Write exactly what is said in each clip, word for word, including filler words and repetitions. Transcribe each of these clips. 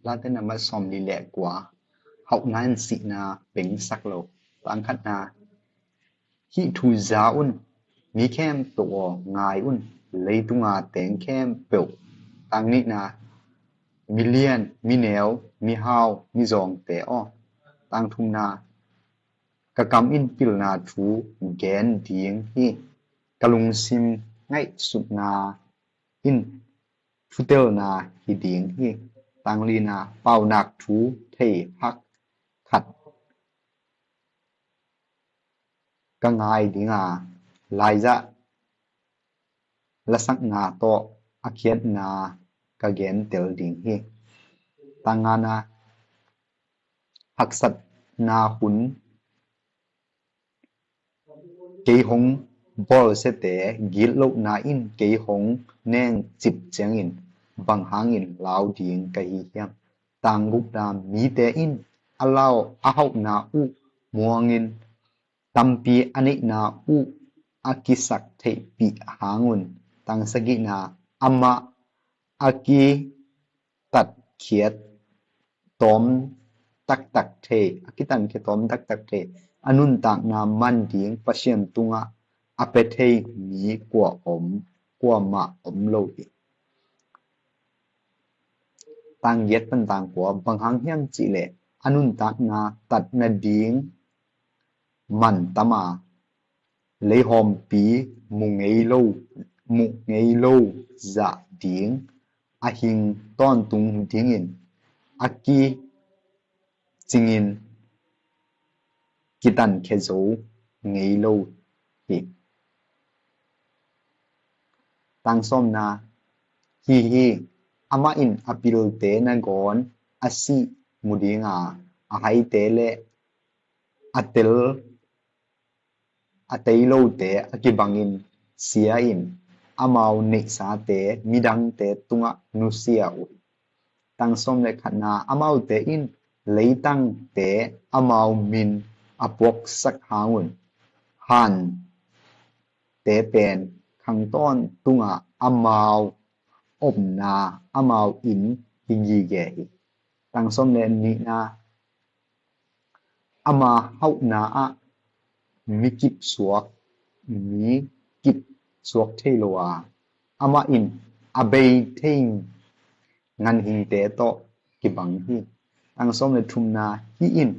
Late nambat sawmli le kua. Hauhna in sihna pengsak lo. Tang khatna, hih thu za un, mi khempeuh aw, ngai un, leitunga teng khempeuh. Tang nihna, milian, mineu, mihau, mizawngte aw. Tang thumna, ka kam in pilna thu gen ding hi. Ka lungsim ngaihsutna in thutelna hi ding hi. Tang lina, paunak thu thei hak khat ka ngai dinga, laizah lasakna tawh a khiatna ka gentel ding hi. Tang ngana, haksatna hun kei hong bawlsiate gitlohna in kei hong nengcip ciangin bang hangin lau ding ka hi hiam? Tang gukna, mite in a lau a hauhna uh muangin tampi a neihna uh a kisak theihpih hangun. Tang sagihna, amah a kitatkhiat tawm taktak thei, a kitankhiat tawm taktak thei, a nuntakna man ding Pasian tungah a pia thei mi kua om, kuamah om lo hi. Tang giat pan tang kua. Bang hang hiam cihleh a nuntakna tat nading man tama, leihawmpi mu ngei lo, mu ngei lo zah ding, a hing tawntung dingin a kicingin kitankhia zo ngei lo hi. Tang sawmna, hi hi, amah in a pilte nangawn a sih mu dinga, a haite le a tel a tei lote a kibangin sia in, amau neihsate midangte tungah nusia uh hi. Tang sawm le khatna, amaute in leitangte amau min a puaksak hangun, hante pen khang tawntungah amau omna, amau inn hi gige hi. Tang sawm le nihna, ama hauhna ah mi kipsuak, mi kipsuak thei lo a, amah in a bei thei nganhingte tawh kibang hi. Tang sawm le thumna, hih in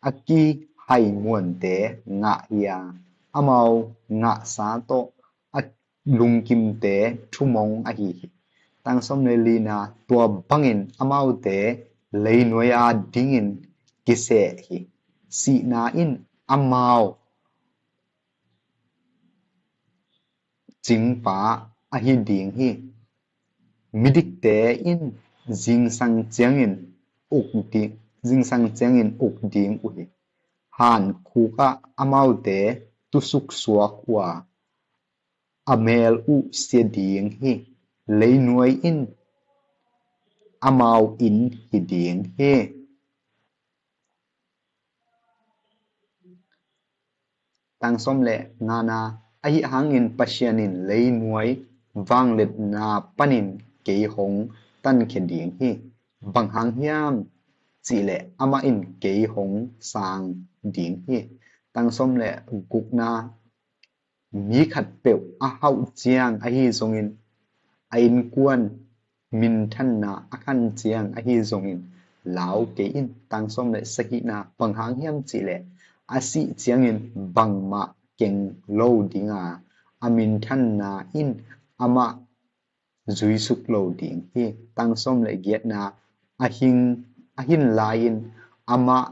a kihai muante ngah hi a, amau ngahsa tawh a lungkimte thumong ahi hi. Tang sawm le lina, tua bangin amaute leinuai a dingin kiseh hi. Sihna in amau cingpa ahi ding hi. Midikte in zingsang ciangin uk ding, zingsang ciangin uk ding uh hi. Han khukah amaute tusuksuak uh a, a mel uh sia ding hi. Leinuai in amau inn hi ding hi. Tang sawm le ngana, ahi hangin Pasian in leinuai vangliatna panin kei hong tankhia ding hi. Bang hang hiam cihleh amah in kei hong sang ding hi. Tang sawm le gukna, mi khatpeuh a hauh ciang ahi zongin, a innkuan minthanna a khan ciang ahi zongin lau kei in. Tang sawm le sagihna, bang hang hiam cihleh a sih ciangin bangmah keng lo dinga, a minthanna in amah zuisuk lo ding hi. Tang sawm le giatna, a hing, a hin lai-in amah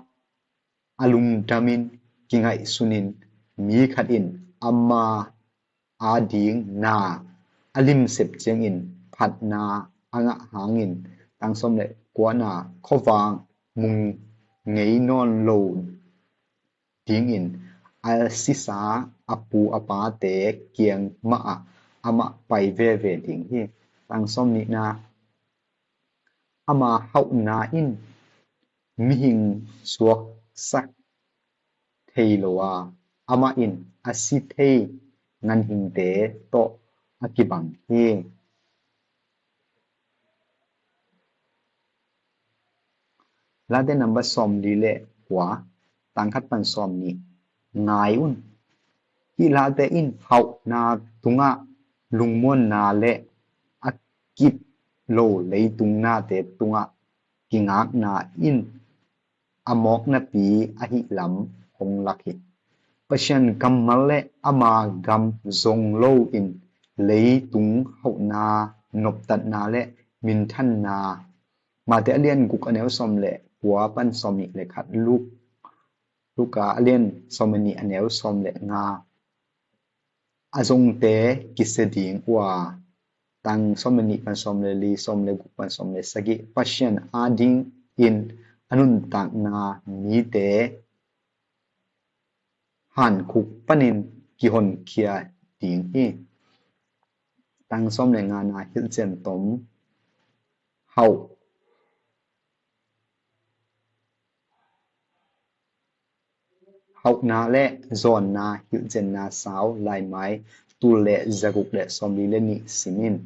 a lungdamin kingaihsunin, mi khat in ama ading na a limsep ciangin phatna a ngah hangin. Tang sawm le kuana, khuavak mu ngei nawn lo dingin a sisa a pu a pate kiang mahah amah pai veve ding hi. Tang sawm nihna, ama hauhna in mihing suaksak thei lo a, amah in a si thei nganhingte tawh a kibang hi. Late number sawmli le kua, tang khat pan sawmnih. Ngai un. Hih late in hauhna tungah lungmuanna le a kip lo leitung nate tungah kingakna in a mawknapi ahih lam hong lak hi. Pasian kammal le ama gam zong loin leitung hauhna, noptatna le minthanna. Mate a lian guk a neu sawm le kua pan sawmnih le khat, Luk, Luka a lian sawm le nih a neu sawm le nga. A zongte kisia ding uh a, tang sawm le nih pan sawm le li, sawm le guk pan sawm le sagih, Pasian adingin a nuntakna mite hankhuk panin kihonkhia ding hi. Tang sawm le ngana hilhcian tom, hauh hauhna le zawnna hilhcianna sau, Laimai tul le zaguk le sawmli le nih sim in.